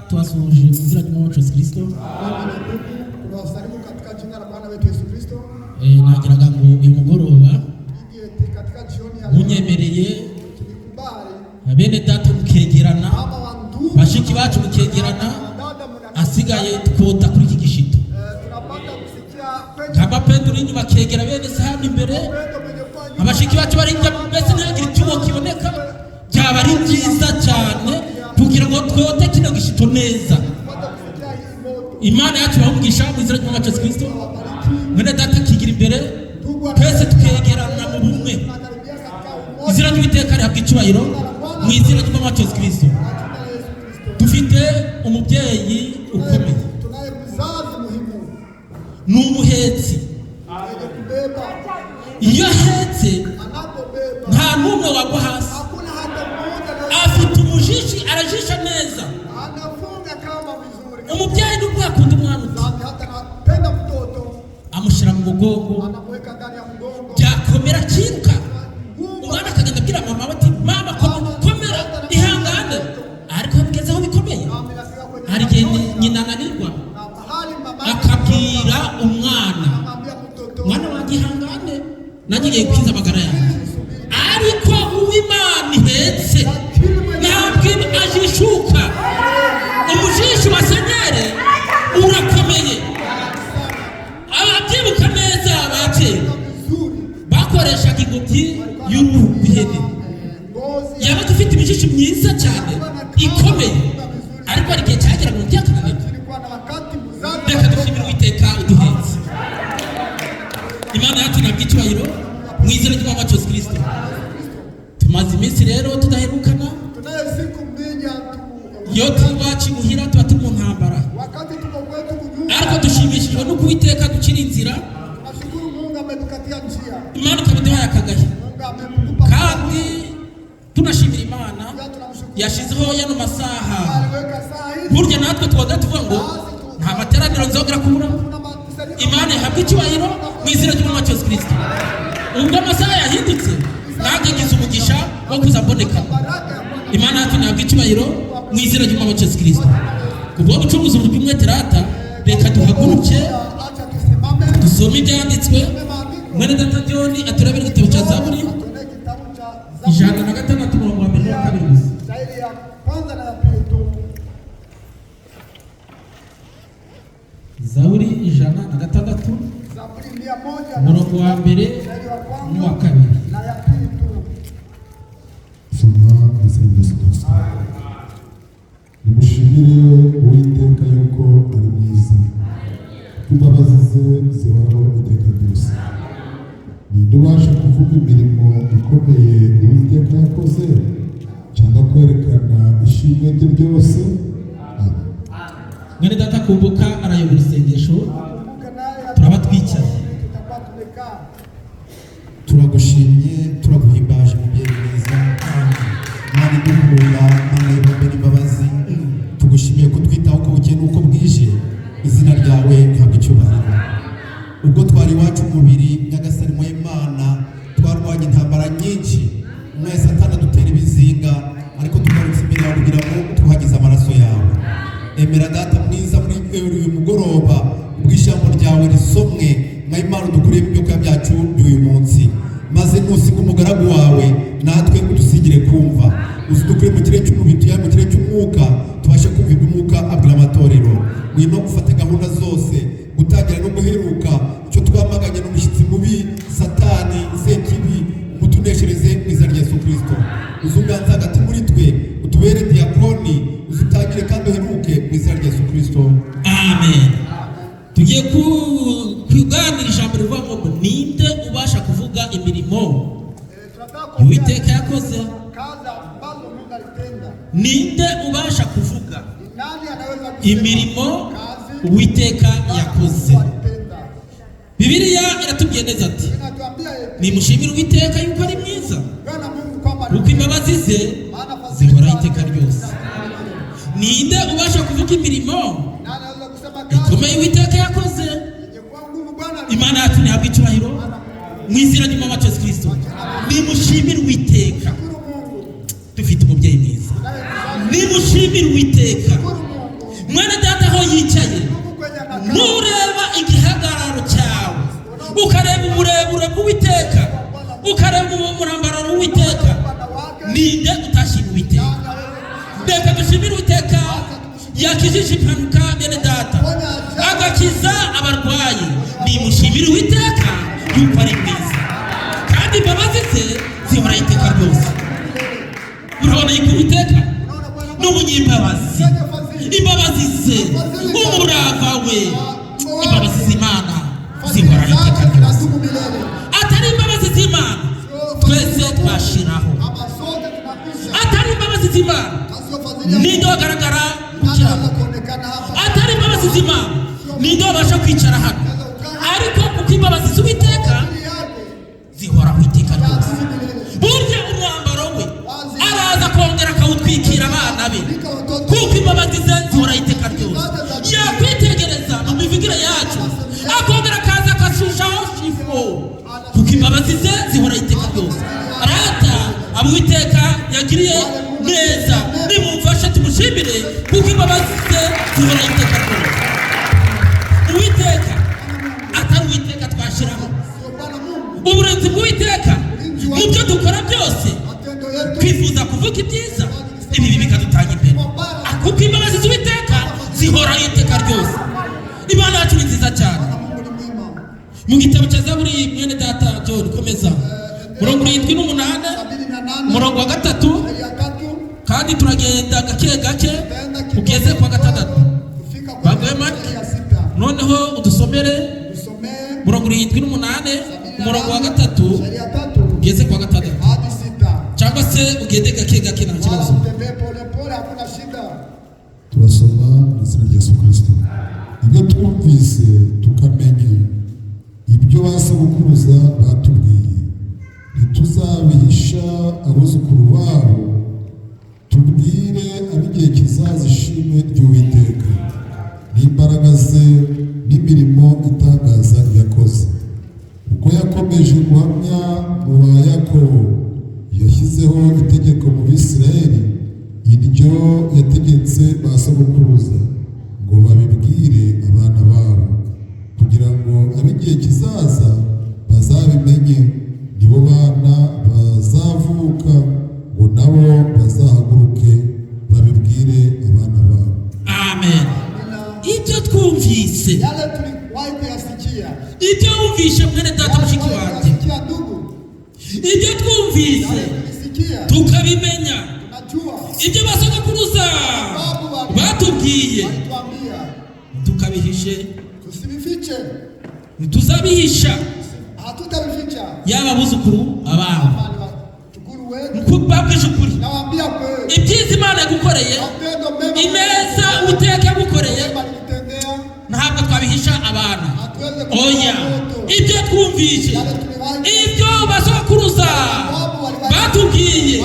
Tubasuhuje mu izina ry'Umwami wacu Yesu Kristo. Mama na ndugu, tunawasalimu katika jina la Bwana wetu Yesu Kristo. Nagiraga ngo uyu mugoroba Igihe katika jioni ya leo munyemereye, tulikubali bene data mukegerana, kama wa ndugu, bashiki bacu mukegerana, dada mna asigaye tukota kuri iki gishito. Tunapata kusikia kwenye Kama Pendo uri inyuma akegera bene se hano imbere, Pendo mwenye kuwa nyuma, abashiki bacu bari hirya, mbese ntihagire icyuho kiboneka. Byaba ari byiza cyane kugira ngo twote kino gishito neza. tunapata kusikia hii moto. Imana yacu ibahe mu izina ry'Umwami wacu Yesu Kristo. Wabariki. Mwene data akigira imbere, twese tukegerana mu bumwe. Tunakaribia katika umoja Izina ry'Uwiteka rihabwa icyubahiro mu izina ry'Umwami wacu Yesu Kristo. na jina la Yesu Kristo. Dufite umubyeyi ukomeye, Tunaye mzazi muhimu ni umuhetsi. mwenye kubeba, Iyo ahetse, anapobeba nta n'umwe wagwa hasi. hakuna hata mmoja anaye- Afite umujishi, arajisha neza. anafunga kama vizuri. Umubyeyi nubwo yakunda umwana uti, Mzazi hata anapenda mtoto, amushyira mu mugongo, anamweka ndani ya mgongo byakomera akiruka, ngumu, umwana akagenda abwira mama we ati: "Mama, komera, ihangane." Ariko bigeze aho bikomeye, na inafika kwenye hari igihe machozi, nyina ananirwa, na mahali mama akabwira umwana: anamwambia mtoto, "Mwana wanjye, ihangane, nanjye ngiye gukiza amagara yanjye." Ariko uw'Imana ihetse ntabwo ajishuka. Umujishi wa senyeri urakomeye. Ababyibuka neza abakera vizuri bakoreshaga ingobyi y'uruhu rw'ihene, ngozi yabaga ifite imijishi myiza cyane ikomeye, ariko hari igihe cyageraga mu byakananirwa. Ilikuwa na wakati mzazi Reka dushimire Uwiteka uduhetse. Imana yacu ntabwo icyubahiro mu izina ry'Umwami wacu Yesu Kristo. Tumaze iminsi rero tudaherukana. Tunaye siku mbili tu Iyo turi iwacu imuhira tuba turi mu ntambara, wakati tuko kwetu kunyumba, ariko dushimishijwe n'uko Uwiteka ducira inzira. Tunashukuru Mungu ametukatia njia. Imana ikaba iduhaye akagahe, Mungu ametupa kandi tunashimira Imana pia, tunamshukuru yashyizeho yano masaha. Aliweka saa hizi. Burya natwe tubaga tuvuga ngo nta materaniro nzongera kubura. Kuna makusanyiko. Imana ihabwa icyubahiro mu izina ry'Umwami wacu Yesu Kristo. Ubwo amasaha yahindutse, nanjye ngize umugisha wo kuza mboneka. Baraka ya Bwana. Imana yacu ntabwo icyubahiro mu izina ry'Umwami wacu Yesu Kristo. Kubwo gucuruza uburyo umwete rata, reka duhaguruke, Acha tusimame, dusome ibyanditswe. tusome maandiko. Mwene data John aturabira igitabo cya Zaburi, Tuone kitabu cha Zaburi 106, umurongo wa mbere n'uwa kabiri gusa. shairi ya kwanza na ya pili tu. Zaburi 106, Zaburi 100 na umurongo wa mbere shairi wa n'uwa kwanza kabiri. na ya pili tu. Soma mu izina rya Yesu Kristo. Nimushimire Uwiteka yuko ari mwiza, kuko imbabazi ze zihoraho iteka ryose. Ninde ubasha kuvuga imirimo ikomeye Uwiteka yakoze, cyangwa kwerekana ishimwe rye ryose? Amen. Mwene data Kumbuka arayobora isengesho. Kumbuka naye Turaba twicaye. Tutakuwa tumekaa. Turagushimye, turaguhimbaje, mubyeyi mwiza, Mana idukunda, Mana y'ibambe n'imbabazi. Tugushimiye ko twitaho uko bukeye n'uko bwije. Izina ryawe rihabwa icyubahiro. Ubwo twari iwacu umubiri, Nyagasani Imana, twarwanye intambara nyinshi, mwese Satani adutera ibizinga, ariko tugarutse imbere yawe kugira ngo tuhagize amaraso yawe. Emera, Data mwiza, muri uyu mugoroba ubwo ijambo ryawe risomwe, nka Imana udukuriyemo ibyo kurya byacu by'uyu munsi, maze nusiga umugaragu wawe, natwe udusigire kumva. Uzidukure mu kirere cy'umubiri, tujyane mu kirere cy'umwuka, tubashe kumva ibyo umwuka abwira amatorero. Ngwino ufate gahunda zose, gutangira no guheruka. Icyo twamaganye n'umushyitsi mubi Satani Sekibi, umutuneshereze mu izina rya Yesu Kirisito. Uzuganze hagati muri twe, utubere diyakoni, uzutangire kandi uheruke mu izina rya Yesu Kirisito. Amen. Tugiye kuganira ijambo rivuga ngo: "Ninde ubasha kuvuga imirimo Tunataka kuongea Uwiteka yakoze?" kazi ambazo Mungu alitenda. Ninde ubasha kuvuga Ni nani anaweza kusema imirimo kazi Uwiteka Bwana yakoze? Mungu alitenda? Bibiliya iratubwiye neza ati: Inatuambia eti, "Nimushimire Uwiteka yuko ari mwiza, Bwana Mungu kwamba ni kuko imbabazi ze maana fadhili zihoraho zake iteka ryose." Ninde ubasha kuvuga imirimo Nani anaweza kusema kazi ikomeye Uwiteka yakoze? yenye kuwa nguvu Bwana Imana yacu ntihabwa icyubahiro mu izina ry'Umwami wacu Yesu Kristo. Nimushimire Uwiteka. Shukuru Mungu. Dufite umubyeyi mwiza. Tunaye mzazi. Nimushimire Uwiteka. Shukuru Mungu. Mwene data aho yicaye, Ndugu kwenye anakaa, nureba igihagararo cyawe, ukareba uburebure bw'Uwiteka, ukareba umurambararo w'Uwiteka, Bwana wake ninde utashima Uwiteka? na wewe Reka dushimire Uwiteka yakijije impanuka, bene data, agakiza abarwayi. Nimushimire Uwiteka yuko ari mwiza, kandi imbabazi ze zihoraho iteka ryose. Urabona yuko Uwiteka unaona Bwana ni umunyimbabazi, imbabazi ze, umurava we, imbabazi z'Imana fadhili zihoraho iteka zake ryose. zinadumu milele. Atari imbabazi z'Imana, twese twashiraho. Ama sote tunakwisha. Atari imbabazi z'Imana, Sio fadhili ya ninde Mungu. wagaragara ku Nani kirago? anaweza kuonekana hapa? Atari imbabazi z'Imana, ninde wabasha kwicara hano? Ariko kuko imbabazi z'Uwiteka Fadhili yake zihoraho iteka ryose. zinadumu milele. Burya umwambaro we araza kongera akawutwikira abana be, Nika watoto kuko imbabazi ze zihoraho iteka ryose. Yakwitegereza mu mivugire yacu, akongera akaza akashushaho shifo, kuko imbabazi ze zihoraho iteka ryose. Rata abo Uwiteka yagiriye neza, nimumfashe tumushimire, kuko imbabazi ze zihoraho iteka ryose. Uwiteka, atari Uwiteka twashiraho. sio Bwana Mungu. Uburinzi bw'Uwiteka mu byo dukora byose, Matendo yetu twifuza kuvuga ibyiza, ibibi bikadutanga imbere, kuko imbabazi z'Uwiteka zihoraho iteka ryose. Imana yacu ni nziza cyane. Bwana Mungu ni mwema. Mu gitabo cya Zaburi, mwene data John, komeza, 78, 78 umurongo wa 3, mstari ya 3, kandi turagenda gake gake tutaenda kidogo ugeze kwa 6. kufika kwenye Baguhe mstari Mark. ya 6. Noneho udusomere Tusomee 78 umurongo wa 3 mstari ya 3 ugeze kwa 6, hadi 6. cyangwa se ugende gake gake, nta Wala kibazo. utembee polepole, hakuna shida. Turasoma mu izina rya Yesu Kirisito. Ibyo twumvise tukamenya, ibyo ba sogokuruza batubwiye, ntituzabihisha abuzukuru babo, tubwire ab'igihe kizaza ishimwe ry'Uwiteka n'imbaraga ze n'imirimo itangaza yakoze, kuko yakomeje guhamya mu ba Yakobo, yashyizeho itegeko mu Bisirayeli, iryo yategetse ba sogokuruza ngo babibwire abana babo, kugira ngo ab'igihe kizaza bazabimenye, nibo bana bazavuka, ngo nabo bazahaguruke babibwire abana babo. Amen. Ibyo twumvise, Yale tuliwahi kuyasikia, ibyo wumvishe mwene data, yale mushiki tuliwahi wanjye, kuyasikia ndugu, ibyo twumvise yale tulisikia, tukabimenya, tunajua ibyo basogokuruza babu batubwiye, walituambia, tukabihishe, tusivifiche, ntituzabihisha, hatutavificha yaba abuzukuru ababo. bali wachukuru wetu. Babwije ukuri, Nawaambia kweli, ibyiza Imana yagukoreye, matendo mema ineza Uwiteka yagukoreye, Mungu alikutendea, ntabwo twabihisha abana. hatuweze Oya, kuficha ibyo twumvise, yale tuliwahi ibyo basokuruza batubwiye,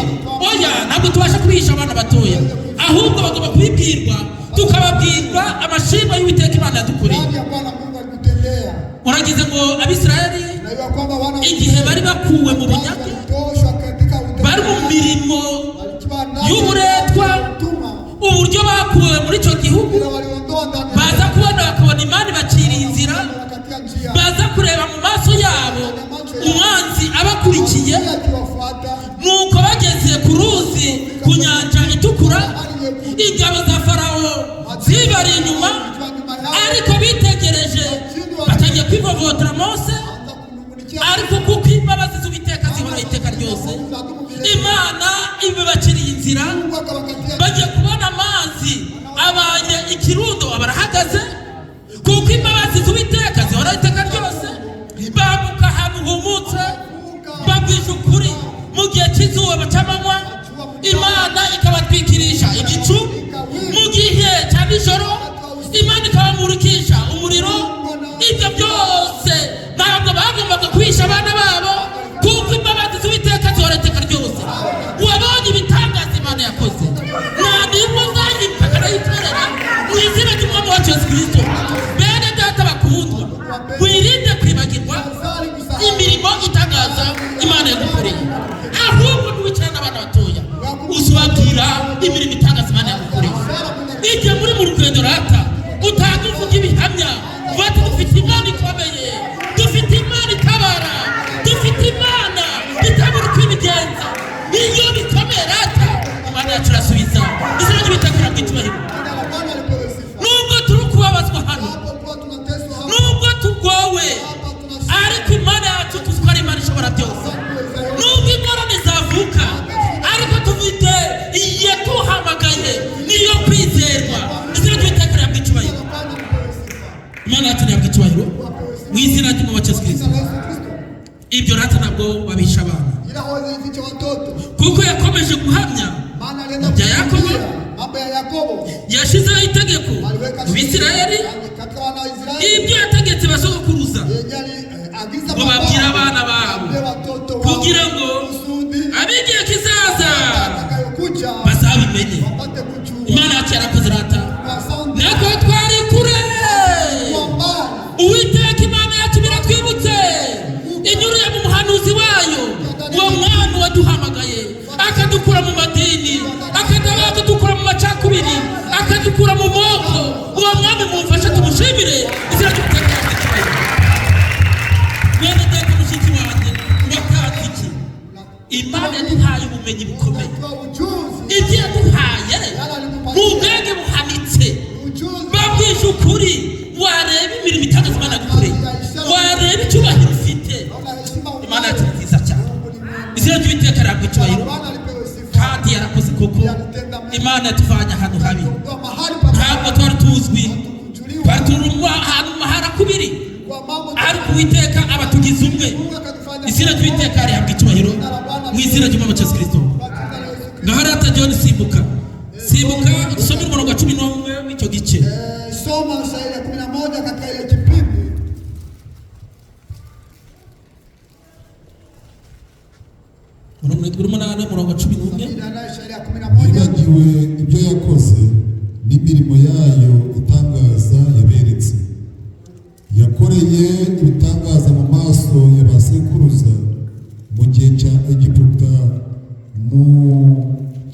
oya, ntabwo tubasha kubihisha abana batoya, ahubwo bagomba kubibwirwa, tukababwirwa amashimwe y'Uwiteka Imana yadukoreye. ndani ya Bwana Mungu alikutendea. Uragize ngo Abisirayeli, Na hiyo kwamba wana wa igihe bari bakuwe mu Israeli bunyage, walitoshwa katika uteka, bari mu mirimo walikiwa ndani y'uburetwa, ya utumwa, uburyo bakuwe muri icyo gihugu, ila waliondoa ndani ya baza kubona bakabona Imana ibaciriye inzira, katika njia baza kureba mu maso yabo umwanzi abakurikiye. Adui akiwafuata, Nuko bageze ku ruzi, ku Nyanja Itukura, ingabo za Farawo zibari inyuma, ikiwa nyuma yao, ariko bitegereje batangiye kwivovotera Mose. anza kunungunikia Ariko kuko imbabazi z'Uwiteka zihoraho iteka ryose, Imana ibibaciriye inzira. Mungu akawakatia Bagiye kubona amazi abaye ikirundo, barahagaze, kuko imbabazi z'Uwiteka zihoraho iteka ryose. Bambuka ahantu humutse. Babwije ukuri, mu gihe cy'izuba cy'amanywa Imana ikabatwikirisha igicu, mu gihe cya nijoro Imana ikabamurikisha umuriro. Ibyo byose ntabwo bagombaga kwihisha abana babo, kuko imbabazi z'Uwiteka zihora iteka ryose. Wabonye ibitangaza Imana yakoze, nta n'imwe uzayipfa akanayitorera mu izina ry'Umwami wacu Yesu Kirisito. Bene data bakundwa, wirinde kwibagirwa imirimo itangaza Imana yagukoreye, ahubwo ntiwicarane n'abana batoya uzubabwira imirimo itangaza Imana yagukoreye igihe muri mu mu rugendo rata, utanga uvuga ibihamya bati dufite Imana ikomeye, dufite Imana itabara, dufite Imana itabura uko ibigenza. Iyo bikomeye rata, Imana yacu irasubiza. Izina ry'Uwiteka rihabwe icyubahiro. Jina la Bwana lipewe sifa. Nubwo turi kubabazwa hano, Japokuwa tunateswa hapa, nubwo tugowe, hapa tunashinda ariko Imana yacu tuzi ko ari Imana ishobora byose. kuweza yote. Nubwo ingorane zavuka, ariko tufite iyaduhamagaye, niyo kwizerwa. Izina ry'Uwiteka rihabwe icyubahiro. Jina la Bwana lipewe sifa. Imana yacu ntihabwe icyubahiro Wapewe sifa. mu izina ry'Umwami wacu Yesu Kristo. Jina la Yesu Kristo. Ibyo rata ntabwo babihisha abana, Ila hawezi ificha watoto. kuko yakomeje guhamya Maana alienda ya Yakobo, kushuhudia mambo ya Yakobo. yashyizeho itegeko Aliweka mu Bisirayeli, katika wana wa Israeli ibyo yategetse basogokuruza, yenye aliagiza ngo babwire abana babo, waambie watoto wao kugira ngo kusudi ab'igihe kizaza atakayokuja bazabimenye. wapate kujua. Imana yacu yarakoze rata, Asante natwe twari kure, kwa mbali. Uwiteka Imana yacu biratwibutse inyuriye mu muhanuzi wayo, uwo mwami waduhamagaye akadukura mu madini, akadukura mu macakubiri, akadukura mu moko. Uwo mwami mumfashe tumushimire. Izina ry'Uwiteka rihabwe icyubahiro. Mwene data, mushiki wanjye, watanze iki? Imana yaduhaye ubumenyi bukomeye. Kwa ujuzi, Ibyo yaduhaye ni ubwenge buhanitse. ujuzi Babwije ukuri, wareba imirimo itangaza Imana yagukoreye, wareba icyubahiro ufite. na heshima. Imana yacu ni nziza cyane. Mungu ni mwema. Izina ry'Uwiteka rihabwe icyubahiro. Bwana alipewe sifa. Kandi yarakoze koko. Imana yatuvanye ahantu habi, Kwa mahali pa ntabwo twari tuzwi, kujuliwa twari turi ahantu harakubiri, kwa mambo ariko Uwiteka abatugize umwe. Mungu akatufanya Izina ry'Uwiteka rihabwe icyubahiro mu izina ry'Umwami wacu Yesu Kristo. kwa jina la Yesu Kristo. Ngaho rata John, simbuka simbuka, dusome umurongo wa 11 w'icyo gice. Soma shairi ya 11 katika ile kipindi. Umurongo w'umunani, umurongo wa 11. Ila nayo shairi ya 11. Yibagiwe ibyo yakoze n'imirimo yayo itangaza yaberetse. Yakoreye ibitangaza mu maso ya ba sekuruza mu gihe cya Egiputa, mu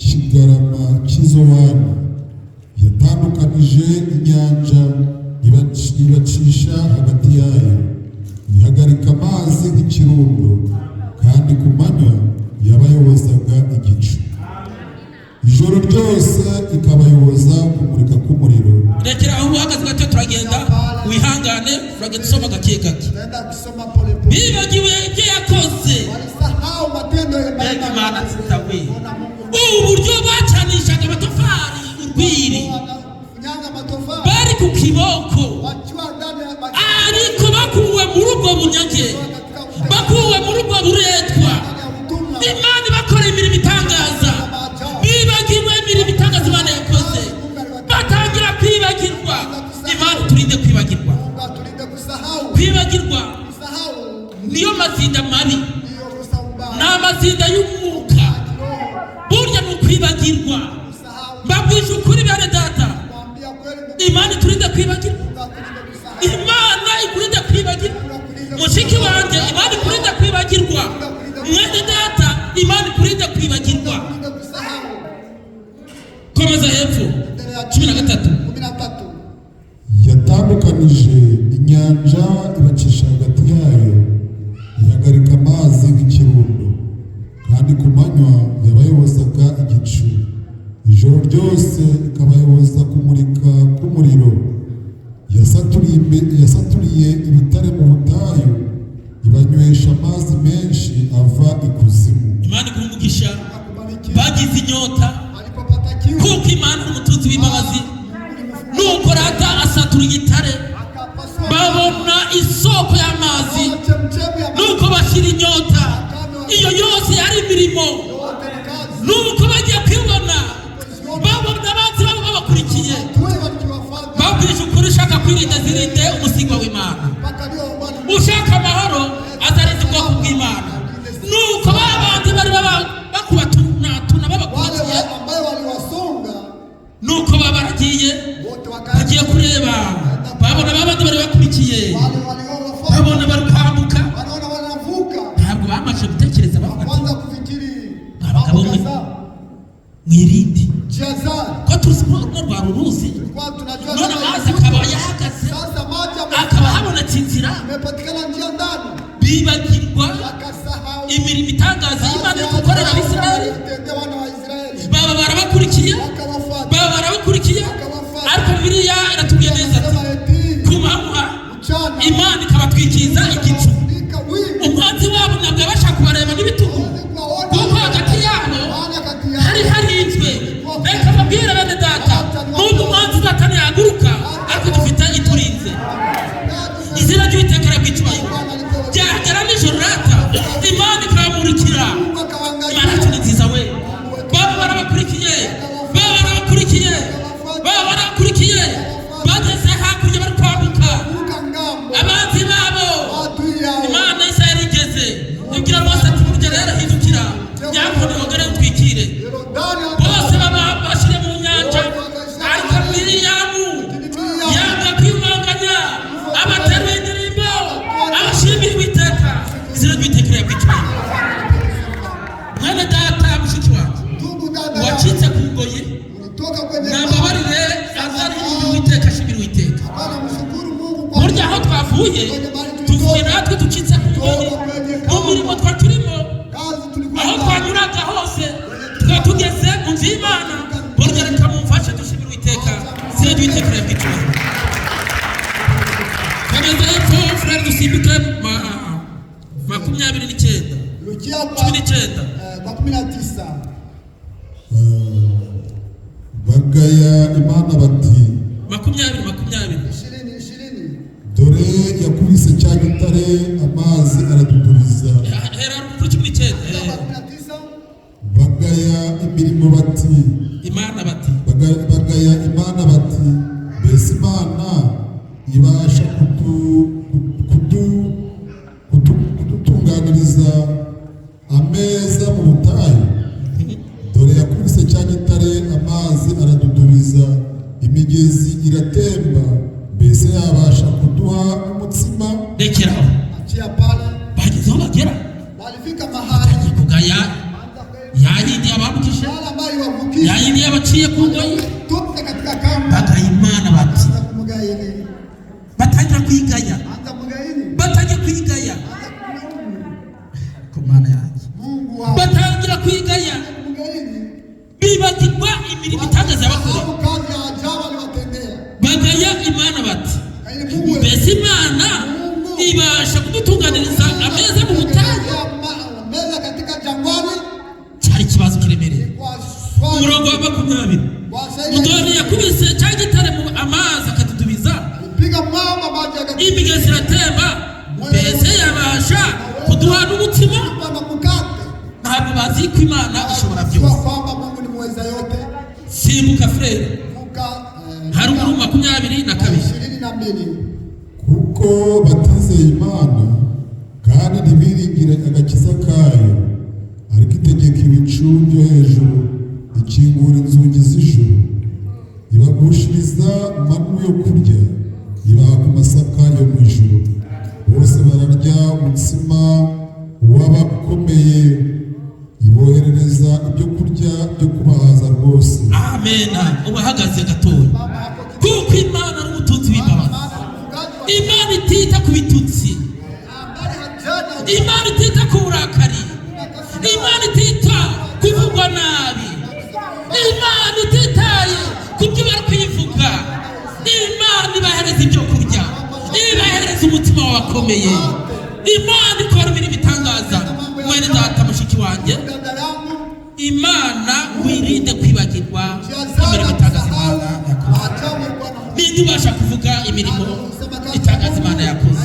kigarama cy'Izowani. Yatandukanije inyanja ibacisha hagati yayo, ihagarika amazi nk'ikirundo, kandi ku manywa yabayobozaga igicu, ijoro ryose ikabayoboza kumurika k'umuriro. Rekera aho uhagaze gato, turagenda, wihangane, turagenda usoma gake gake. Tunaenda kusoma polepole. Bibagiwe ibyo yakoze. Walisahau matendo ya Mbega Imana nziza we! Ona Mungu Ubu buryo bacanishaga amatafari urwiri, wanafunyanga matofali bari ku kiboko, wakiwa ndani ya ariko bakuwe muri ubwo bunyage, bakuwe muri ubwo buretwa, ndani ya utumwa. Imana ibakora imirimo itangaza. Bibagiwe imirimo itangaza Imana yakoze, batangira kwibagirwa. Imana turinde kwibagirwa. Mungu atulinde kusahau. Kwibagirwa Kusahau niyo mazinda mabi, ndiyo kusahau mbaya. ni amazinda y'umwuka. Kiroho Burya ni ukwibagirwa. kusahau. Mbabwije ukuri bene data, Kuambia kweli Mungu Imana iturinde kwibagirwa. atulinde kusahau. Imana ikurinde kwibagirwa. Mushiki wanjye, Imana ikurinde kwibagirwa. Mwene data, Imana ikurinde kwibagirwa. Tulinde kusahau. Komeza hepfo. Endelea. 13. 13. Yatandukanije inyanja ibacisha hagati yayo, ihagarika amazi nk'ikirundo, kandi ku manywa yabayobozaga igicu, ijoro ryose ikabayoboza kumurika k'umuriro. Yasaturiye ibitare mu butayu, ibanywesha amazi menshi ava ikuzimu. Imana iguha umugisha. Akubarikiwe. Bagize inyota, Alipopata kiu kuko Imana uri umutunzi w'imbabazi. Nuko rata asatura igitare, akapasua babona isoko y'amazi, chemchemi ya maji. nuko bashyira inyota. Iyo yose yari imirimo. Yote ni kazi. Nuko bagiye kwibona, babona abanzi babo babakurikiye. Tuwe wakiwafuata Babwije ukuri, ushaka kwirinda zirinde umusigwa w'Imana, mpaka leo Bwana ushaka amahoro azarinda ubwoko bw'Imana. Nuko babandi bari bakubatunatuna wale babakurikiye, ambayo waliwasonga nuko baba baragiye, wote wakaenda. bagiye kureba, babona babandi bari bakurikiye, Wale waliowafuata babona bari kwambuka. wanaona wanavuka, Ntabwo bamaze gutekereza, bavuga ati, kwanza kufikiri Abagabo mambo mwe. kadhaa. Mwirinde Jihadhari ko tuzi ko Runo rwari uruzi, Tulikuwa tunajua none kama amazi mto. Akaba yahagaze, Sasa maji akaba habonetse inzira. Imepatikana njia ndani, Bibagirwa wakasahau imirimo itangaza y'Imana iri gukorera Abisirayeli. Kutendea wana wa Israeli, Baba barabakurikiye, wakawafuata, baba barabakurikiye, ariko Bibiliya iratubwiye neza ati Sema eti ku manywa mchana Imana ikabatwikiriza igicu. wakawafunika wingu, Umwanzi wabo ntabwo yabasha kubareba n'ibitugu, kuwaona, kuko hagati yabo maana kati yao hari harinzwe. Reka mbabwire bene data, nubwo umwanzi Satani yahaguruka, ariko dufite iturinze. Izina ry'Uwiteka rihabwa icyubahiro. Byagera nijoro rata Imana ikabamurikira. Mungu akawaangalia. Imana yacu ni nziza we. Baba barabakurikiye, baba barabakurikiye, baba barabakurikiye, bageze hakurya bari kwambuka Kuvuka ngambo, abanzi babo. adui yao. Imana Isirayeli igeze ibwira Mose ati burya rero hindukira nyankoni wongere utwikire. Yordani Bose baba bashyire mu nyanja, ariko Miriyamu yanga kwimanganya, abateruye indirimbo abashimira Uwiteka. Izina ry'Uwiteka rihabwa icyubahiro. Mwene data, mushiki wacu, ndugu dada yangu, uwacitse ku ngoyi ulitoka kwenye nambabarire azaririmba Uwiteka, ashimira Uwiteka. Bwana, mshukuru Mungu kwa Burya aho twavuye, tuvuye natwe ducitse ku ngoyi mu mirimo twari turimo, kazi tulikuwa aho nayo. twanyuraga hose, tukaba tugeze mu nzu y'Imana. Burya reka mumfashe dushimire Uwiteka. Izina ry'Uwiteka rihabwa icyubahiro. Kageze hepfo frere, dusimbuke 29. Lukia kwa 19. Kwa 19. Bagaya Imana bati 20 20. 20 20. Dore yakubise cya gitare, amazi araduduriza. Hera kuri 19. Kwa 19. Bagaya imirimo bati Imana bati Bagaya Imana bati mbese Imana ibasha kudutunganiriza ameza mu butayu? Dore yakubise cya gitare, amazi aradudubiza, imigezi iratemba. Mbese yabasha kuduha umutsima? Rekeraho. Achia pale. Bageze aho bagera, Walifika mahali batangiye kugaya ya yindi yabambukije, wale ambayo iwavukisha ya yindi yabaciye ku ngoyi. toka katika kamba, Bagaya Imana bati anza kumgaini, batangira kwigaya, anza kumgaini, batangiye kwigaya anza kumlaumu ku Mana yanjye. Mungu wao, Batangira kwigaya, kumgaini, bibagirwa imirimo itangaza yabakoreye. sababu kazi ya ajabu aliwatendea. Bagaya Imana bati Kaini Mungu wetu. mbese Imana ibasha kudutunganiriza ameza mu butayu? Meza katika jangwani Cyari ikibazo kiremereye. kwa swali Umurongo wa 20. kwa sahihi. Dore yakubise cya gitare mu amazi akadudubiza, Alipiga mwamba, maji yakatipa imigezi iratemba. Mbese yabasha kuduha n'umutsima? Na mkate. Ntabwo bazi ko Imana ishobora Jua byose. kwamba Mungu ni muweza yote. Simbuka frere, Vuka haruguru 22. 22. Kuko batizeye Imana kandi ntibiringire agakiza kayo. Ariko itegeka ibicu byo hejuru, ikingura inzugi z'ijuru, ibagushiriza manu yo kurya, ibaha ku masaka yo mu ijuru. Bose bararya umutsima w'abakomeye, iboherereza ibyo kurya byo kubahaza rwose. Amena. Ubahagaze gatoya. Mama hapo kidogo. Kuko Imana ari umutunzi w'imbabazi. Maana ni mfungaji wa Imana itita ku bitutsi, ambaye hajana Imana itita ku burakari, Imana itita kuvugwa nabi, Imana ititaye ku byo bari kuyivuga. Imana ibahereza ibyo kurya, ibahereza umutima wabakomeye. Imana ikora imirimo itangaza. Mwene data, mushiki wanjye, dada yangu, Imana wirinde kwibagirwa imirimo jazana itangaza kusahau Imana yakoze. maajabu ya Bwana Mungu. Ninde ubasha kuvuga imirimo itangaza Imana yakoze?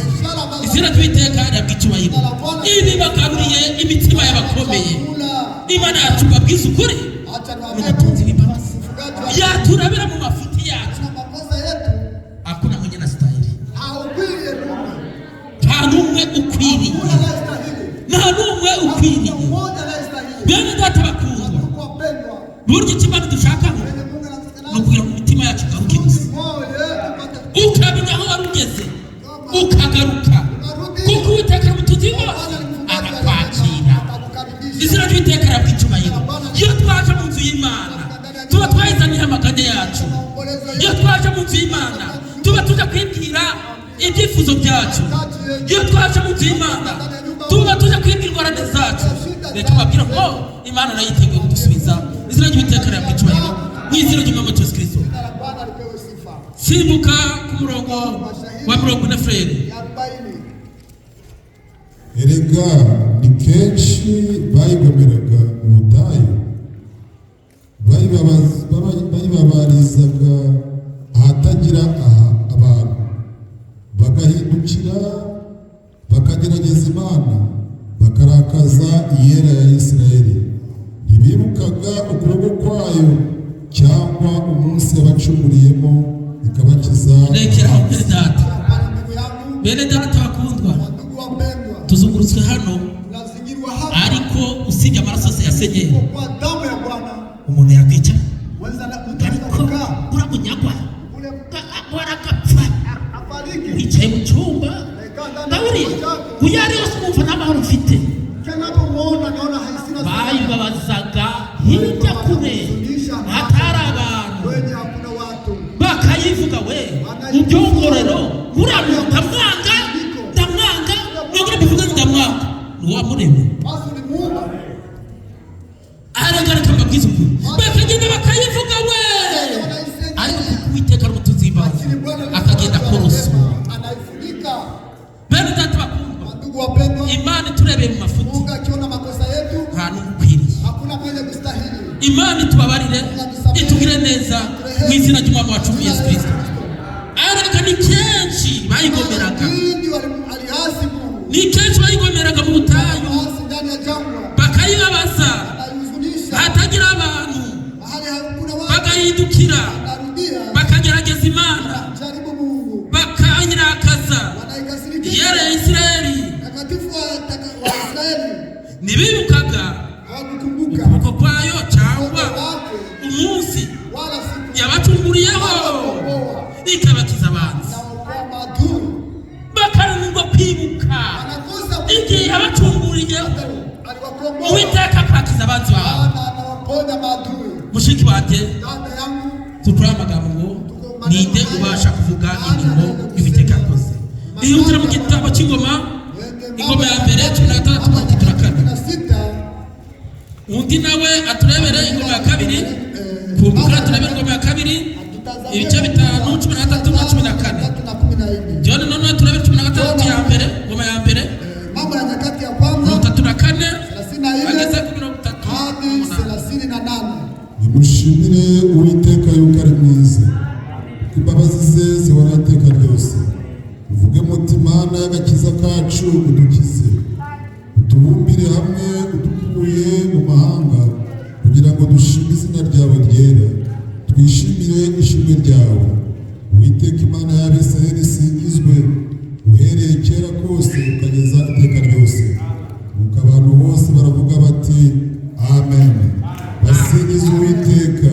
Izina ry'Uwiteka rihabwa icyubahiro. Ibi bagaburiye imitima y'abakomeye. Imana yacu, mbabwize ukuri, Acha ni niwaambie umutunzi w'imbabazi. mfungaji wa Yaturabira mu mafuti yacu, na makosa yetu hakuna mwenye na stahili, haukwiriye ndugu. nta n'umwe ukwiriye, Hakuna anayestahili. nta n'umwe ukwiriye. Hakuna mmoja anayestahili. Bene data bakundwa, Ndugu wapendwa, burya icyo Imana dushakaho wenye Mungu anataka ni ukugira ngo imitima yacu igaruke gusa, moyo yetu ipate ukamenya aho wari ugeze ukagaruka, kuko Uwiteka ari umutunzi w'imbabazi, arakwakira. atakukaribisha. Izina ry'Uwiteka rihabwa icyubahiro. Iyo twaje mu nzu y'Imana tuba twayizaniye amaganya yacu. Twaje mu nzu y'Imana tuba tujya kwibwira ibyifuzo byacu. Iyo twaje mu nzu y'Imana tuba tujya kwibwira ingorane zacu. Reka tubabwira ngo Imana nayo yiteguye kudusubiza. Izina ry'Uwiteka rihabwe icyubahiro mu izina ry'Umwami wacu Yesu Kristo. Jina la Bwana lipewe sifa. Simbuka ku murongo wa 40, frère. Ya 40. Erega ni kenshi bayigomeraga mu butayu, bayibabarizaga ahatagira aha abantu, bagahindukira bakagerageza Imana, bakarakaza Iyera ya Isirayeli. Ntibibukaga ukuboko kwayo cyangwa umunsi yabacunguriyemo ikabakiza. Rekera aho, bene data. Hapana, ndugu yangu, Bene data bakundwa, ndugu wapendwa, tuzungurutswe hano, tunazingirwa hapa ariko usibye amaraso ya Senyeri, kwa damu ya Bwana. umuntu yakwicara, Weza na utaweza ariko kukaa uramunyagwa ule waragapfa, afariki wicaye mu cyumba naikaa ndani ya ndaburiya chumba chake. uyo ari yose umva nta mahoro mfite. Kanapomuona naona hasira sana. Bayibabazaga hirya kure hatari abantu, Kwenye hakuna watu. Bakayivuga we mu byongorero: "Uriya muntu ndamwanga, ndamwanga, nubwo mbivuga ngo ndamwanga, ni uwamuremye." Basi ulimuumba. Aragarika mbabwiza ukuri, bakagenda bakayivuga we, ariko kuko Uwiteka ari umutunzi w'imbabazi, Lakini Bwana ni akagenda mfalme wa akorosora. rehema, anaifunika. Bene data bakundwa, Ndugu wapendwa, Imana iturebeye mu mafuti, Mungu akiona makosa yetu, nta n'ukwiriye. Hakuna mwenye kustahili. Imana itubabarire, itugire neza mu izina ry'Umwami wacu Yesu Kirisito. Ariko ni kenshi bayigomeraga. Nyingi aliasi Mungu. Ni kenshi bayigomeraga mu butayu, Aliasi ndani ya jangwa, bakayibabaza anaihuzunisha hatagira abantu, mahali hakuna watu, bagahindukira, anarudia, bakagerageza Imana, jaribu Mungu, bakayirakaza. wanaikasirikia Iyera ya Isirayeli. Takatifu wa Israeli. Ntibibukaga Hawakukumbuka ukuboko kwayo cyangwa mkono wake umunsi wala siku yabacunguriyeho ikabakiza abanzi, na kwa maadui, bakananirwa kwibuka wanakosa igihe yabacunguriyeho, aliwakomboa Uwiteka akakiza abanzi bawe. Bwana anawaponya maadui. Mushiki wanjye, Dada yangu, dukore amagambo ngo ninde ubasha kuvuga imirimo y'Uwiteka yakoze. Ihutire mu gitabo cy'Ingoma, Ingoma ya mbere, 16, 34. 16. Undi nawe aturebere Ingoma ya kabiri, kumbuka turebere Ingoma ya kabiri ibice 5, 13 na 14. 3 na 14. John noneho turebere 16 ya mbere, Ngoma ya mbere, Mambo ya Nyakati ya Kwanza 34 34 bageze ku mirongo itatu hadi n'umunani. 38. Nimushimire Uwiteka yuko ari mwiza, kuko imbabazi ze zihoraho iteka ryose. Muvuge muti: "Mana y'agakiza kacu, udukize, utubumbire hamwe udukuye mu mahanga, kugira ngo dushime izina ryawe ryera, twishimire ishimwe ryawe." Uwiteka Imana y'Abisirayeli isingizwe uhereye kera kose ukageza iteka ryose. Nuko abantu bose baravuga bati: "Amen." Basingiza Uwiteka.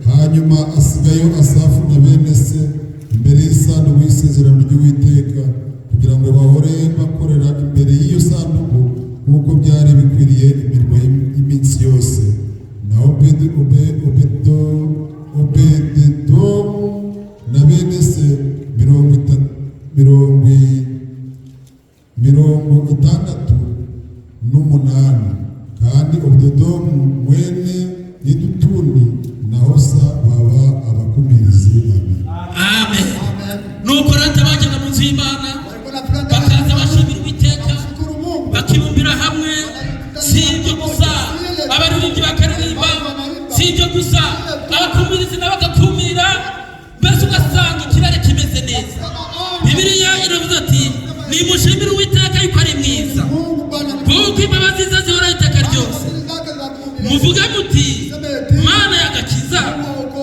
Hanyuma asigayo Asafu na bene se imbere y'isanduku y'isezerano ry'Uwiteka, kugira ngo bahore bakorera imbere y'iyo sanduku nk'uko byari bikwiriye imirimo y'iminsi yose. Naho Obededomu na bene se 68, kandi Obededomu mwene Yedutuni na Hosa baba abakumirizi. Amen. Amen. Nuko rata bajyaga mu nzu y'Imana, Walikuwa wanafika ndani bakaza bashimira Uwiteka, kumshukuru Mungu. bakibumbira hamwe. Si ibyo gusa, abaririmbyi bakaririmba. Si ibyo gusa, abakumirizi nabo bagakumira, mbese ugasanga ikirere kimeze neza. Bibiliya iravuze ati: "Nimushimire Uwiteka yuko ari mwiza, Mungu Bwana ni kuko imbabazi ze zihoraho iteka ryose." Fadhili zake za dumu milele. Muvuge muti: "Mana y'agakiza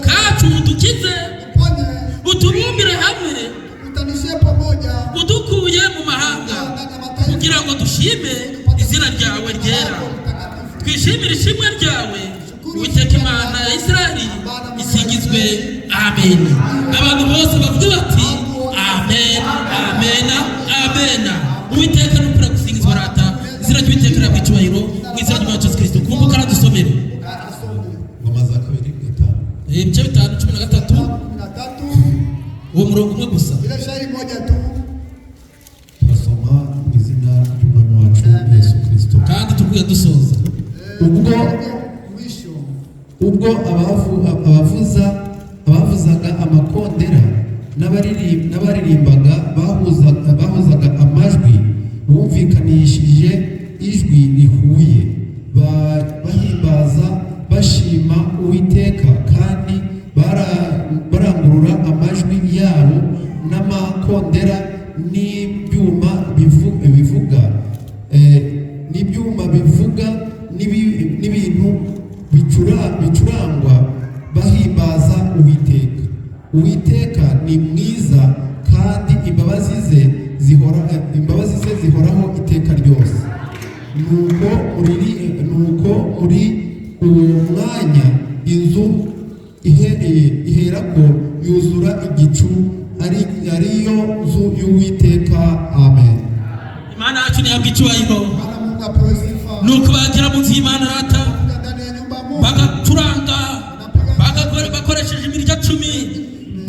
kacu, udukize, Tuponye, utubumbire hamwe, tukutanishie pamoja udukuye mu mahanga, ndani ya mataifa kugira ngo dushime izina ryawe ryera, mtakatifu. twishimire ishimwe ryawe." Uwiteka Imana ya Isirayeli isingizwe. Amen. Abantu bose bavuge bati: "Amen, amen, amen." Uwiteka nukura gusingizwa rata. Izina ry'Uwiteka rihabwa icyubahiro mu izina ry'Umwami wacu Yesu Kristo. Kumbuka aradusomere. Asome. Ngoma za kabiri 5. Ibice 5, 13. 13. Uwo murongo umwe gusa. Ile shairi moja tu. Turasoma mu izina ry'Umwami wacu Yesu Kirisito. Kandi tuvuye dusoza. Ubwo Mwisho ubwo abavuzaga amakondera n'abaririmbaga bahuzaga amajwi, bumvikanishije ijwi rihuye, bahimbaza bashima Uwiteka, kandi barangurura amajwi yabo n'amakondera n'ibyuma bivuga n'ibintu bicurangwa, bahimbaza Uwiteka. Uwiteka ni mwiza, kandi imbabazi ze zihoraho iteka ryose. Nuko muri uwo mwanya inzu iherako yuzura igicu, ariyo nzu y'Uwiteka. Amen. Imana yacu ntihabwa icyubahiro. Bwana Mungu apewe sifa. Nuko bagera mu nzu y'Imana rata, Fika ndani ya nyumba ya Mungu, bagacuranga, bakoresheje imirya 10,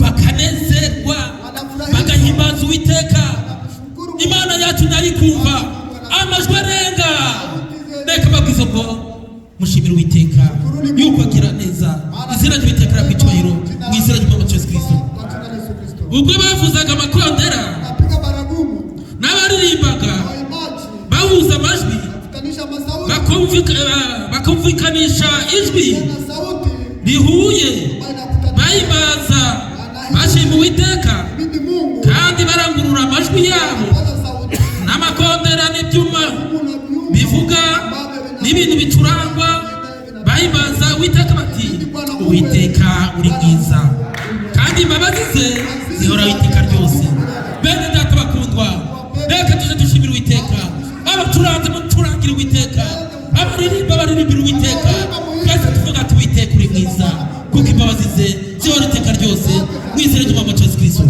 bakanezerwa, bagahimbaza Uwiteka. wanamshukuru Mungu. Imana yacu nayo ikumva amajwi arenga. Reka mbabwize ko mushimira Uwiteka yuko agira neza. Izina ry'Uwiteka rihabwa icyubahiro mu izina ry'Umwami wacu Yesu Kristo. Kwa jina la Yesu Kristo. Ubwo bavuzaga amakondera Napiga baragumu, n'abaririmbaga waimbaji bahuza amajwi, kutanisha masauti bakumvikanisha ijwi na sauti rihuye, ambayo inakutanisha bahimbaza bashima Uwiteka, bidi Mungu kandi barangurura amajwi yabo paza sauti n'amakondera n'ibyuma Mungu na vyuma bivuga ambavyo vina- n'ibintu bicurangwa, bahimbaza Uwiteka bati: "Uwiteka uri mwiza, kandi imbabazi ze zihoraho iteka ryose." Bene data bakundwa, reka tuje dushimira Uwiteka. Abacuranze mucurangire Uwiteka, abaririmba baririmbira Uwiteka. Twese tuvuga ati: "Uwiteka uri mwiza, kuko imbabazi ze zihora iteka ryose," mu izina ry'Umwami wacu Yesu Kristo.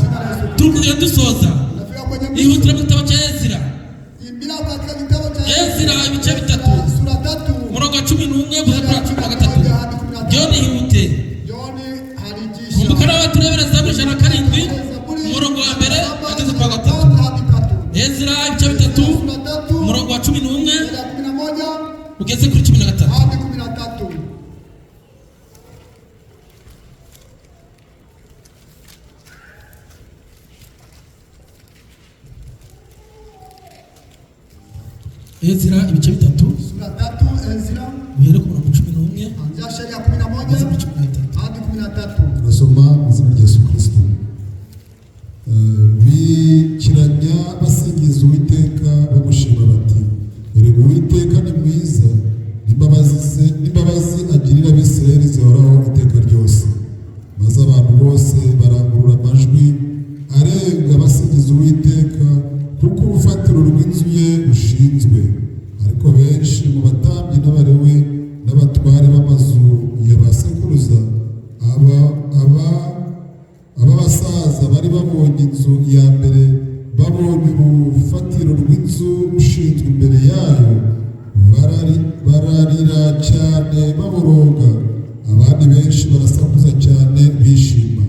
Turi kugenda dusoza. Nafika kwenye mwisho. Ihutira mu gitabo cya Ezira. Kimbia katika kitabu cha Ezira ibice 3, sura 3 umurongo wa 11 kugeza kuri 13. John ihute. John harijisha Kumbuka n'abaturebera Zaburi 107, umurongo wa 1 ageze kwa 3. hadi 3. Ezira ibice 3, Sura 3 umurongo wa 11 ya 11 ugeze kuri 13. hadi 13. Ezira ibice 3, Sura 3 Ezra uhere ku murongo 11 anzia shairi ya 11 ugeze kuri 13. hadi 13. Turasoma mu izina rya Yesu Kristo. Bikiranya basingiza Uwiteka bamushima bati: "Erega Uwiteka ni mwiza, n'imbabazi agirira Abisirayeli zihoraho iteka ryose." Maze abantu bose barangurura amajwi arenga basingiza Uwiteka, kuko urufatiro rw'inzu ye rushinzwe. Ariko benshi mu batambyi n'Abalewi n'abatware b'amazu ya ba sekuruza aba basaza bari babonye inzu ya mbere, babonye urufatiro rw'inzu rushinzwe imbere yayo, bararira cyane baboroga. Abandi benshi barasakuza cyane bishima,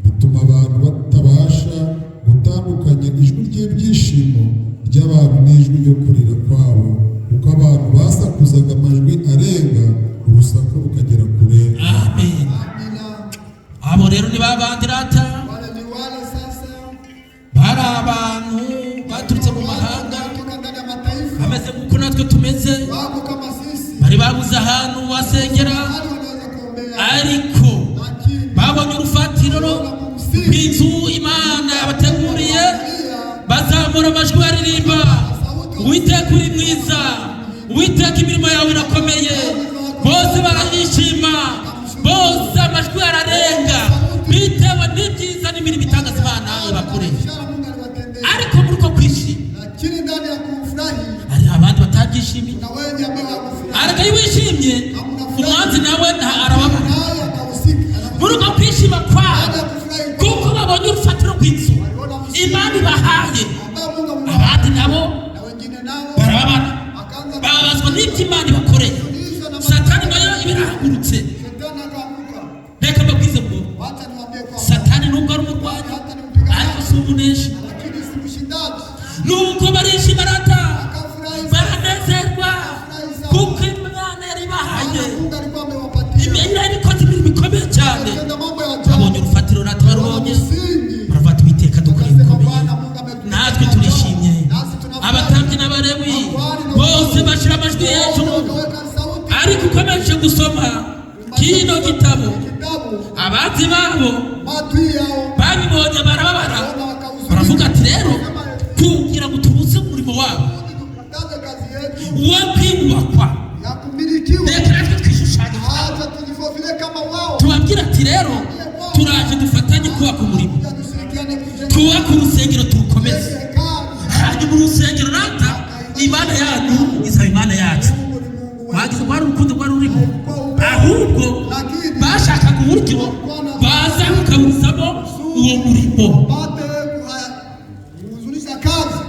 bituma abantu batabasha gutandukanya ijwi ry'ibyishimo ry'abantu n'ijwi ryo kurira kwabo, kuko abantu basakuzaga amajwi arenga, urusaku rukagera kure. Amen. Amina. Abo rero ni babandi rata, Wale ni wale sasa bari abantu baturutse mu mahanga, kutoka ndani ya mataifa, bameze nk'uko natwe tumeze, wako kama sisi, bari babuze ahantu basengera, hali wanaweza kuombea, ariko lakini babonye urufatiro rw'inzu Imana yabateguriye, bazamura amajwi baririmba: "Uwiteka uri mwiza, Uwiteka imirimo yawe irakomeye." Bose barayishima, bose amajwi ararenga bitewe n'ibyiza n'imirimo itangaza Imana yabakoreye. ishara Mungu aliwatendea, Ariko muri uko kwishima lakini ndani ya kufurahi hari abandi batabyishimiye. na wengi ambao hawakufurahi, Ariko iyo wishimye umwanzi nawe arababara. naye atahusika. Muri uko kwishima kwabo, Baada ya kufurahi kuko babonye urufatiro rw'inzu Imana ibahaye, ambao Mungu amewapa, abandi nabo na wengine nao barababara, wakaanza bababazwa n'ibyo Imana ibakoreye. kufundishwa na Satani nayo ibiraho umuneshi. Lakini si mshindaji. Nuko barishima rata, Akafurahi sana. baranezerwa kuko Imana yari ibahaye Maana Mungu alikuwa amewapatia. imyenda yarikoze imirimo ikomeye cyane. Alitenda mambo ya Babonye ajabu. urufatiro rata, barubonye, Msingi. baravuga ati: "Uwiteka dukoreye Wakasema, ibikomeye, Bwana Mungu ametutendea natwe turishimye." Nasi tunafurahi. Abatambyi n'Abalewi bose bashyira amajwi hejuru. Wakaweka sauti. Ariko ukomeje gusoma kino gitabo, Kitabu abanzi babo maadui yao babibonye barababara, wana wakahuzunika. baravuga ati: "Rero kugira ngo tubuze umurimo wabo Tukataze kazi yetu wo kwiyubakwa, ya kumilikiwa. reka natwe twishushanye, Acha tujifofile kama wao. tubabwira ati: rero turaje dufatanye kubaka umurimo, Kuja tushirikiane kujenga twubake urusengero turukomeze, hekalu. hanyuma urusengero rata, Imana yanyu izaba Imana yacu." Mungu ni Mungu wetu. Wagize rwari urukundo rwari rurimo, ahubwo bashakaga uburyo baza bakaburizamo uwo murimo. Wapate kuhuzunisha kazi.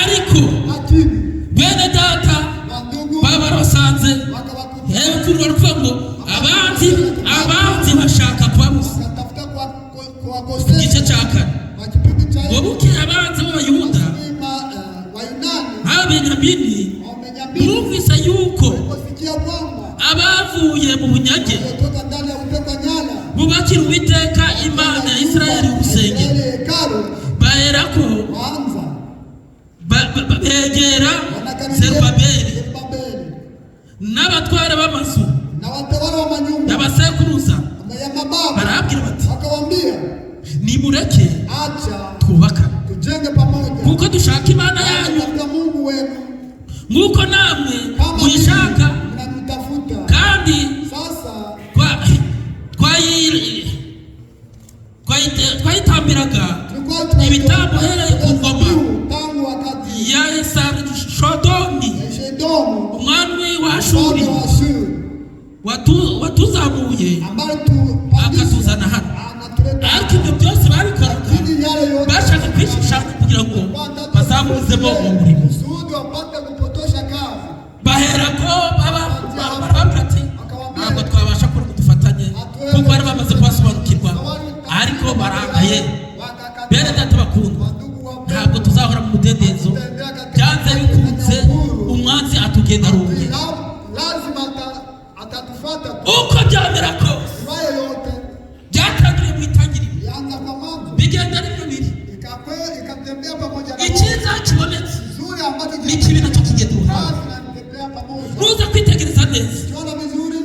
Ariko Lakini bene data wandugu baba barabasanze wakawakuta yewe turi kuvuga ngo abanzi bashaka kubabuza. wakatafuta kuwakosea Igice cya kane kwa kipindi cha ngo bukeye abanzi b'Abayuda Wayunani b'Abenyamini Wabenyamini bumvise yuko waliposikia kwamba abavuye mu bunyage waliotoka ndani ya utekwa nyara bubakira Uwiteka Imana ya Isirayeli urusengero, Israeli hekalu, baherako waanza begera wanakaribia Zerubabeli Zerubabeli n'abatwara b'amazu na watawala wa manyumba n'abasekuruza, ya mababa, barabwira bati: wakawambia, "Nimureke acha twubaka, tujenge pamoja, kuko dushaka Imana yanyu tafuta Mungu wenu nk'uko namwe kama muyishaka, ninyi mnamtafuta. kandi Sasa twayitambiraga tulikuwa ibitambo uhereye ku ngoma dhabihu tangu wakati ya Esarishodoni ya Shedomu umwami wa Ashuri mfalme wa Ashuru watuzamuye ambaye tupandisha akatuzana hano." anatuleta. Ariko ibyo byose babikoraga Lakini yale yote bashaka kwishushanya kugira ngo bazaburizemo uwo murimo. kusudi wapate kupotosha kazi. Baherako barababwira ati: "Ntabwo twabasha kubona ngo dufatanye," kuko bari bamaze kubasobanukirwa, ariko barangaye. Bene data bakundwa, ntabwo tuzahora mu mudendezo. Byanze bikunze umwanzi atugenda rumwe. Lazima atatufata tu. Uko byamera kose, Iwaye yote byatangiriye mu itangiriro, ilianza kwa mwanzo bigenda ari bibiri. Ikatembea pamoja na Icyiza kibonetse kizuri ambacho n'ikibi nacyo kigenda uruhande. kazi inatembea pamoja. Nuza kwitegereza neza, Ukiona vizuri,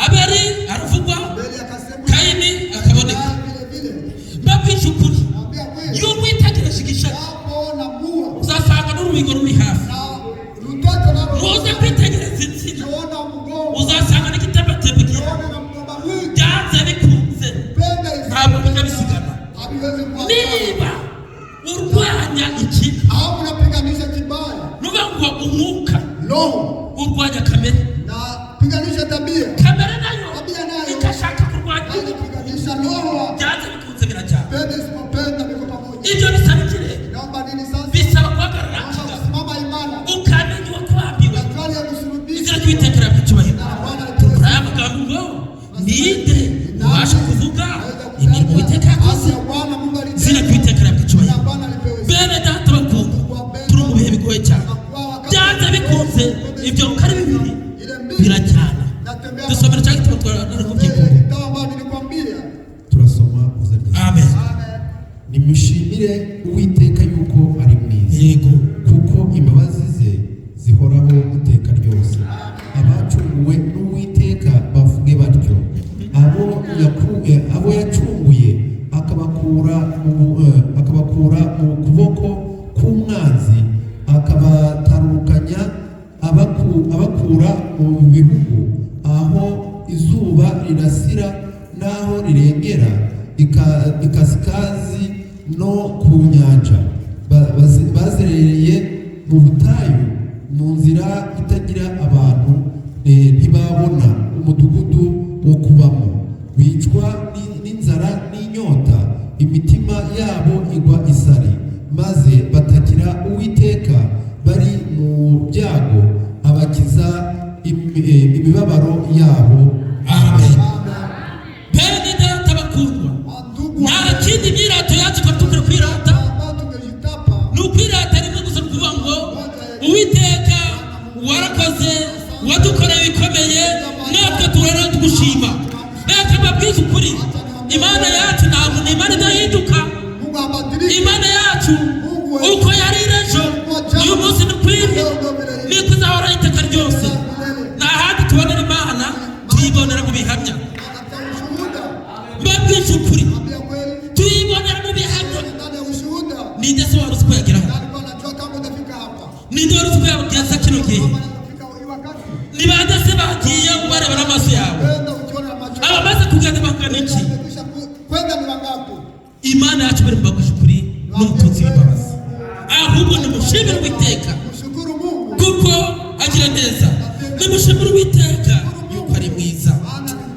Abeli aravugwa, Abeli akasema, Kayini akaboneka. naye vile vile Mbabwije ukuri, naambia kweli, iyo witegereje igishari hapo na mua uzasanga n'urubingo ruri hafi. na lutoto nalo, Nuza kwitegereza insina, ukiona mgomba, uzasanga n'igitematembe gihari. ukiona na mgomba mwingi, Byanze bikunze penda ntabwo bijya isipenda, bisigana. haviwezi kuwa. Niba urwanya ikibi, Au unapiganisha kibaya, nuvuga ngo umwuka roho urwanya kamere, na piganisha tabia, kamere nayo tabia nayo igashaka kurwanya na inapiganisha roho, byanze bikunze birajyana. penda isipopenda viko pamoja. Ibyo bisaba ikirere, Naomba nini sasa? bisaba guhagarara Naomba kigabo, kusimama imara, ukamenya uwakwambiwe. na ya kusulubishwa Izina ry'Uwiteka rihabwe icyubahiro. na Bwana lipewe. Aya magambo ngo: "Ninde ubasha kuvuga imirimo Uwiteka yakoze?" Kazi ya Bwana Mungu Izina alitenda. ry'Uwiteka rihabwe icyubahiro. Na Bwana lipewe sifa. Bene data bakundwa, turi mu bihe bigoye cyane. Byanze bikunze ibyo uko ari bibiri Ile mbili birajyana. natembea Dusomera cya gitabo twarakubwiye. ile kitabu ambayo nilikwambia. Turasoma uza ryiza. Amen. Amen. Nimushimire Uwiteka yuko ari mwiza, Yego. kuko imbabazi ze zihoraho iteka ryose. Abacunguwe n'Uwiteka bavuge batyo, abo yacunguye akabakura mu kuboko k'umwanzi, akabatarukanya abakura mu bihugu aho izuba rirasira n'aho rirengera, ikasikazi no ku nyanja. Bazerereye mu butayu, mu nzira itagira abantu, ntibabona umudugudu wo kubamo. Bicwa n'inzara n'inyota, imitima yabo igwa isari, maze batakira Uwiteka bari mu byago, abakiza imibabaro yabo. Amen. Bene data bakundwa, Wandugu, nta kindi myirato yacu twari dukwiye kwirata. wetu. Uko yari ejo, uyu munsi ni kwiri, niko izahoraho iteka ryose. Nta handi tubonera Imana, tuyibonera mu bihamya. Katika ushuhuda. Mbabwije ukuri, Ambia kweli, tuyibonera mu bihamya. ndani ya ushuhuda. Ninde se wari uzi ko yageraho? Na alikuwa anajua kama utafika hapa. Ninde wari uzi ko yageza kino gihe? Kama anafika hii wakati. Ni bande se bagiye ubareba n'amaso yawe? Kwenda ukiona na macho. Abamaze kugenda bangana iki? Wamekwisha kwenda ni wangapi? Imana yacu bari mbabwije ukuri n'umutunzi w'imbabazi. Ahubwo nimushimire Uwiteka Mshukuru Mungu. kuko agira neza. Nimushimire Uwiteka yuko ari mwiza,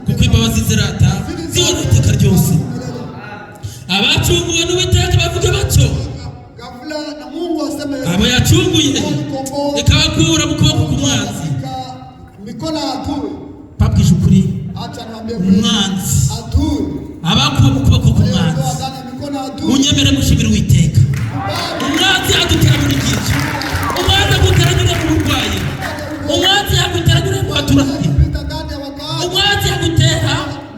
kuko imbabazi zirata zihora iteka ryose. Abacunguwe n'Uwiteka bavuge batyo, Ghafla na Mungu aseme abo yacunguye ikabakura mu kuboko k'umwanzi. katika mikono ya adui. Babwije ukuri, Acha niwaambie kweli. umwanzi, Adui. abakuwe mu kuboko k'umwanzi, Waliotoa ndani ya mikono ya adui. munyemere mushimire Uwiteka. Umwanzi adutera muri byinshi. Umwanzi agutera anyure mu burwayi, umwanzi yagutera anyure mu baturage, Pita ndani ya wakaaji. umwanzi yagutera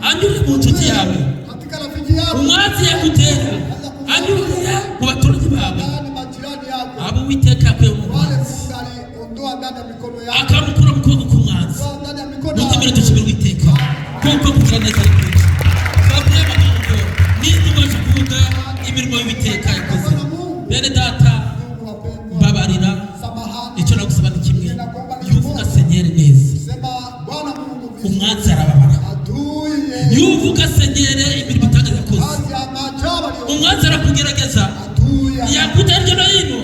anyure mu nshuti yawe, Katika rafiki yako. umwanzi yagutera anyuriye mu baturage bawe. Ndani majirani yako. Abo Uwiteka yakuye mu Wale mwanzi Mungu aliondoa ndani ya mikono yako. akamukura mu kuboko k'umwanzi. Ondoa ndani ya mikono ya Mutemere dushimire Uwiteka kuko kugira neza ari kwinshi. Babwiye amagambo ninde ubasha kuvuga imirimo y'Uwiteka yakoze? Bene data, Mungu wapendwa. mbabarira, Samahani. icyo nagusaba ni kimwe: yuvuga Senyeri neza, Sema Bwana Mungu vizuri. umwanzi arababara. Adui yeye. Yuvuga Senyeri imirimo itangaza yakoze, Kazi ya maajabu aliyo. umwanzi arakugerageza, Adui ya. yakuta hirya no hino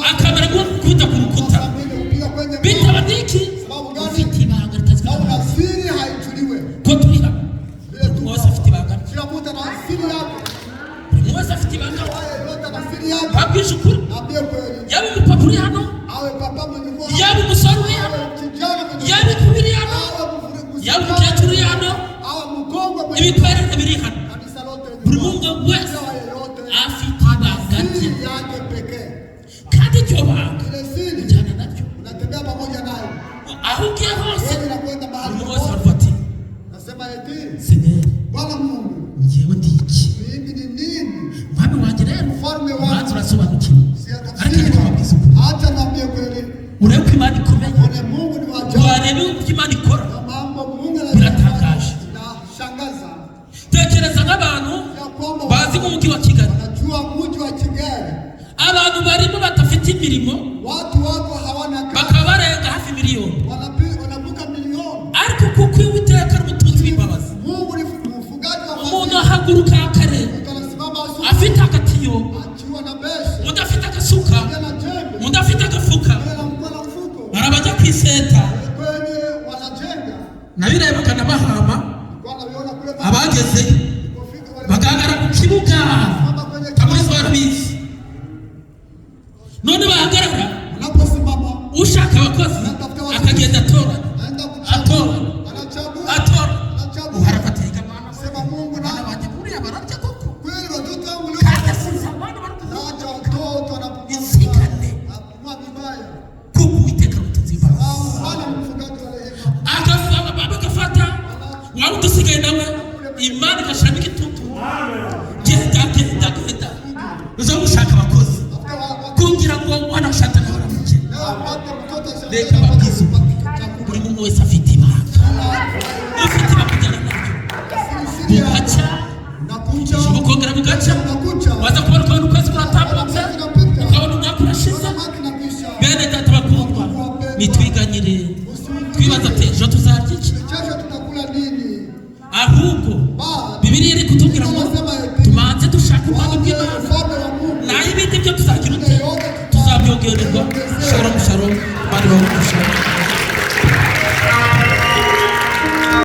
akamera nk'ukuta ku rukuta. Sasa mwili kupiga kwenye Bitaba n'iki? Sababu gani? Ufite ibanga ritazwi Na una n'abantu. siri haijuliwe. Ko turi hano, Vile buri tu muntu wese afite ibanga rye. kila mtu ana siri yake. Buri muntu wese afite ibanga. Wewe yote ana siri yake. Babwije ukuri, Naambie kweli. yaba umupapa uri hano, Awe papa mwenye kuwa yaba umusore uri hano, awe kijana mwenye yaba inkumi iri hano, awe mvulana yaba umukecuru uri hano, awe mkongwe mwenye ibitwerere biri hano, kanisa lote buri muntu wese Kila yeyote afite ibanga rye. siri yake pekee. Kandi iryo banga Ile siri ujyana naryo unatembea pamoja nayo. aho ugiye hose. Wewe unakwenda Buri mahali muntu wese popote. aravuga ati: Nasema eti Senyeri, Bwana Mungu, njyewe ndi iki? mimi ni nini? Mwami wanjye rero, Mfalme umwanzi wangu urasobanukiwe, ariko reka mbabwize ukuri, Acha niambie kweli, urebe ko Imana ikomeye, one Mungu ni wa ajabu. warebe uburyo Imana ikora, Na mambo Mungu biratangaje. Inashangaza Tekereza nk'abantu ya kwamba bazi nk'umujyi wa Kigali, wanajua mji wa Kigali, abantu barimo badafite imirimo watu wako hawana kazi, bakaba barenga hafi miliyoni, wanavuka milioni. ariko kuko Uwiteka ari umutunzi w'imbabazi, Mungu ni mfugaji wa umuntu fadhili. ahaguruka kare Mtu anasimama asubuhi afite agatiyo, akiwa na beshe, undi afite agasuka, akiwa na jembe, undi afite agafuka, akiwa na mkono mfuko, arabajya ku iseta. kwenye wanajenga Nabirebaga nabahama wanaviona kule abagezeyo kufika wale bagaragara ku kibuga kamurizo barabizi. None bahagarara, unaposimama ushaka abakozi akagenda atoranya, naenda kuchagua, atoranya, anachagua, atoranya, anachagua. uharafatira amana. Sema Mungu Abana na banjye buriya bararya koko, kweli watoto wangu leo kandi asize abana bari naacha watoto wanapumua Insikane. vibaya, wanapumua vibaya. Kuko Uwiteka ari umutunzi w'imbabazi. Sababu Bwana ni mfugaji wa rehema. Agafata waba udusigaye nawe, Imana igashyiramo igitutu: genda, genda, genda uza gushaka abakozi Tafuta kugira ngo umwana washaka nawe aramuke. leo apate mtoto Reka babwize ukuri, buri muntu wese afite ibanga, ufite ibanga ujyana naryo bugacya, Nakucha bukongera bugacya, nakucha waza kubona ukabona ukwezi kuratambutse, ukabona umwaka urashize. mwaka inakwisha. Bene data bakundwa, nitwiganyire twibaza ati: ejo tuzarya iki? Kesho tutakula nini? Ahubwo Ba Bibiliya iri kutubwira ngo Nasema